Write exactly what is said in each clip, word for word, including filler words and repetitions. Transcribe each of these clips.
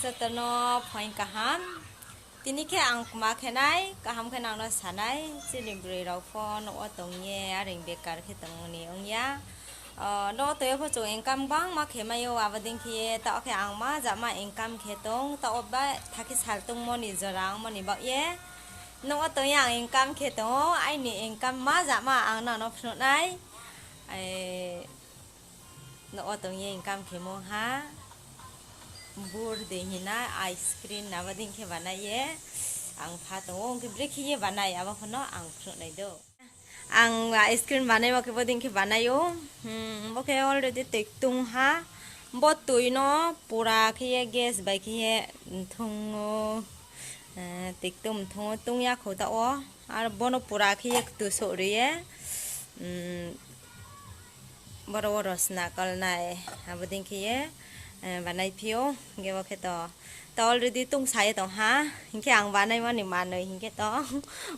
Joto no phaing kaham. Tini khe ang kma khe nai, kaham khe nang no sa nai, chini broi rao pho nouh wo tong ye, are bekar khe tongmo ni ong ya. Nouh wo tong ye pho chung income gbangma khe mai ou, abo dei khe ye, taoh khe ang ma jama income khe tong, taoh wo ba thakhe sal tongmo ni jora ongmo ni baoh ye. Nouh wo tong ye ang income khe tong ou, aini income ma jama ang nang no phnuh nai. Nouh wo tong ye income khemo ha. Bur de hina ice cream abo dei khe banai ye. Ang pha tong ou, ong khe brekhe ye banai, abo pho no ang phnuh nai do. Ang ice cream banai wo khe bo dei khe banai ou. Bo khe already tui ktung ha. Bo tui no pura khe ye gas bai khe ye mthung ou. Tui ktung mthung ou, tung ya khou taoh wo. Aro bo no pura khe ye ktu souh ri ye. Boro wo rosna kol nai, abo dei khe ye banai phi ou, hing khe bo khe to, to already tungsa ye tong ha, hing khe ang banaimo ni manoi hing khe to,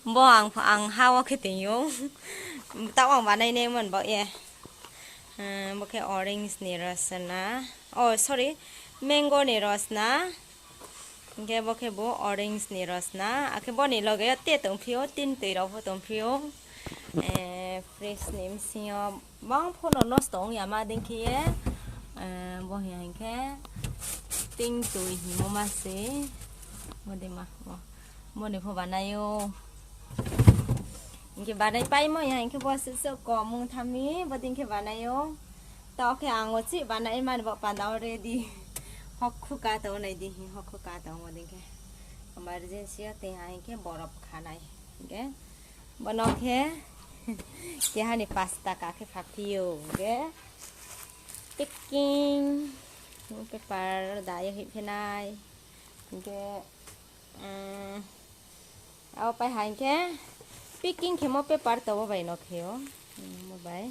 bo ang, ang ha wo khe toing ou, taoh ang banai naimo ni baoh ye. Bo khe orange ni rosna, oh sorry, mango ni rosna. Hing khe bo khe bo orange ni rosna, akhe bo ni loge yo te tongphi ou, tin tui rao pho tongphi ou. Fridge ni bsing yo bang pho no nosto ong ya ma dei khe ye. Bo hing ya hing khe tin tui hingmo ma se. Bo dei ma, bo ni pho banai ou. Hing khe banai paimo ya hing khe bo se se kom ong thanng mi, bo dei khe banai ou. Taoh khe ang uchih banai mani bo panda already. Hokkhu ka tong nai di, hokkhu ka tongmo dei khe. Emergency yo tei ha hing khe borop kha nai. Hing khe bo no khe keha ni pasta ka khe phaphi ou hing khe packing paper da ye hoih phi nai. Hing khe abo pai ha hing khe packing khemo paper to bo bai no khe ou. Bo bai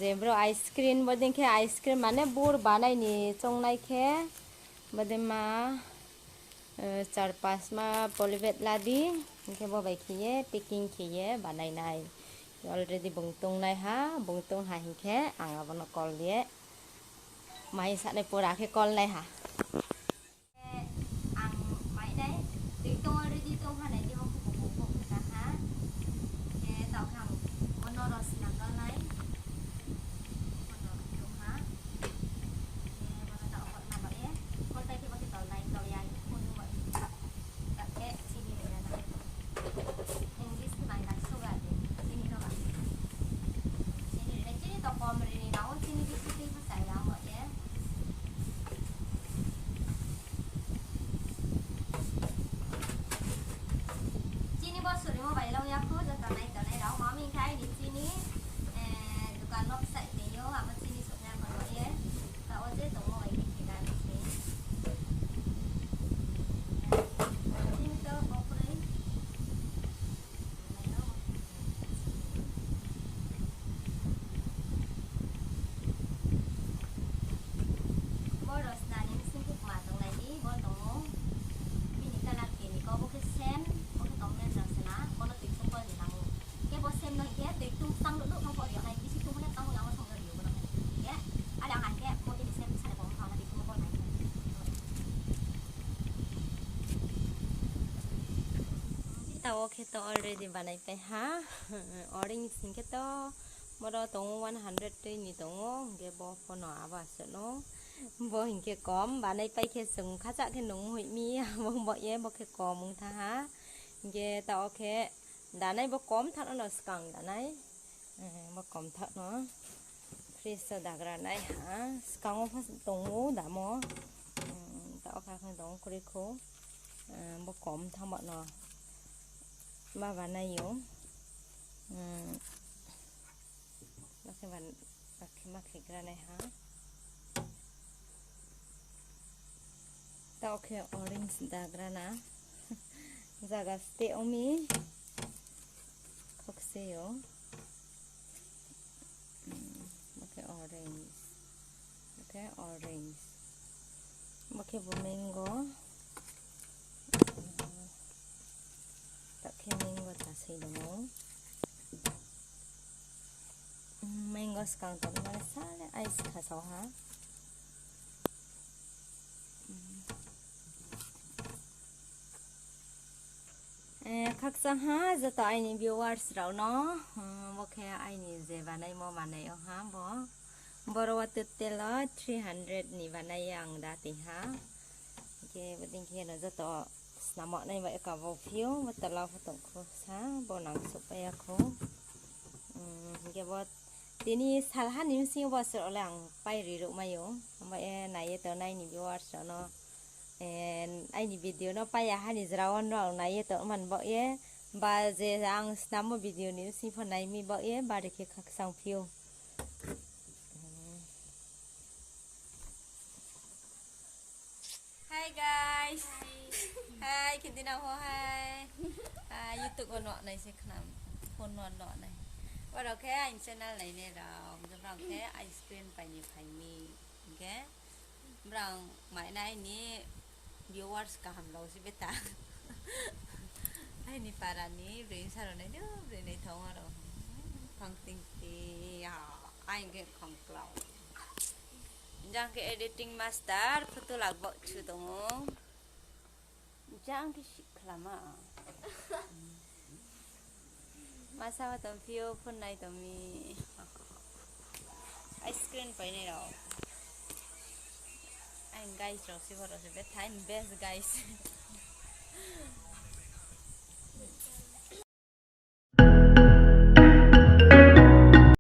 je bro ice cream, bo dei khe ice cream mane bur banai ni choungnai khe, bo dei ma char pas ma polybag la di, hing khe bo bai khe ye packing khe ye banai nai. Already bung tongnai ha, bung tong ha hing khe ang abo no kol ye. Mai sanai pura khe kol nai ha. Ang mai nai, tui tong already tong ha nai di, hokhou bo bo khe ka ha. Khe taoh khe ang bo no rosna kol nai. Bo no tong ha. Khe bo no taoh hot na ba ye. Kol tai khe bo khe tol nai, tol ya khe phone ba. Takhe chini ri na nai. English khe mai na sugar de, chini no ba. Chini ri nai, chini to kom ri ni nang ou, chini bisi tui pho chaya mo ye. Chini bo surimo bai lau ya khou, joto nai tongnai rao. Mami khe aini chini dukan no bsai tei ou, abo chini soknai kho ye. Taoh wo je tongmo bai khe khe nai se. Chini to bo kroi. Bo rosna ni bsing khe kma tongnai di, bo tong ou. Bini colour khe ni kau, bo khe same, bo khe tong natural se na, bo no tui khe kol ni nang ou. Khe bo same no hing khe tui ktung tang luh luh tang pho ri ya nai, bisi ktung khe tang luh yang wo song ri ou bo no. Khe, ale ang hai khe, bo bini same sale bo tang na tui khe kol nai. Taoh wo khe to already banai pai ha. Orange hing khe to, boro tong ou one hundred tui ni tong ou, hing khe bo pho no abo asuh no. Bo hing khe kom, banai pai khe chung khacha khe nung hoih mi, abo bo ye, bo khe kom ong thanng ha. Hing khe taoh wo khe danai bo kom thanng no skang danai. Bo kom thanng no. Fridge wo dagra nai ha. Skang wo pho tong ou damo. Taoh kha khe tong kroi khou. Bo kom thanng ba no. Ma banai ou. Bakhe ban, bakhe ma khe gra nai ha. Taoh khe orange dagra na. Zaga steh ong mi. Khokse ou. Bo khe orange. Bo khe orange. Bo khe bo mango. Taoh khe mango ta sei dong ou. Mango skang tongmo le sa le ice kha sao ha. Khakchang ha joto aini viewers rao no, bo khe aini je banaimo manai ong ha bo. Boro wo total wo three hundred ni banai ye ang da tong ha. Hing khe bodei khe no joto snamo nai bai kabo phiou, bo tola pho tong khou sa, bo nang souhpai ya khou. Hing khe bo tini salha ni bsing yo bo srao le ang pai ri ruh mai ou. Abo ye nai ye tongnai aini viewers rao no, aini video no pai ya ha ni jra wo nrao nai ye tongman baoh ye, ba je ang snammo video ni bsing pho nai mi baoh ye, bari khe khakchang phiou. Hi guys. Hi, khe di nang ho hai. YouTube wo nuh nai se khnam. Phone wo nuh nai. Oro khe aini channel nainai rao, brang khe ice cream pai ni phai mi. Hing khe brang mai nai ni viewers kaham rao se beta. Aini para ni broi bsa rao nai di, broi naithaoma rao. Phang tingti, aini khe khongklau. Jang khe editing master, photo lak bo chu tong ou. Jang khe sikhla ma. Masa ma tong phiou, phone nai tong mi. Ice cream painai rao. Aini guys rao se bo rao se betha aini best guys.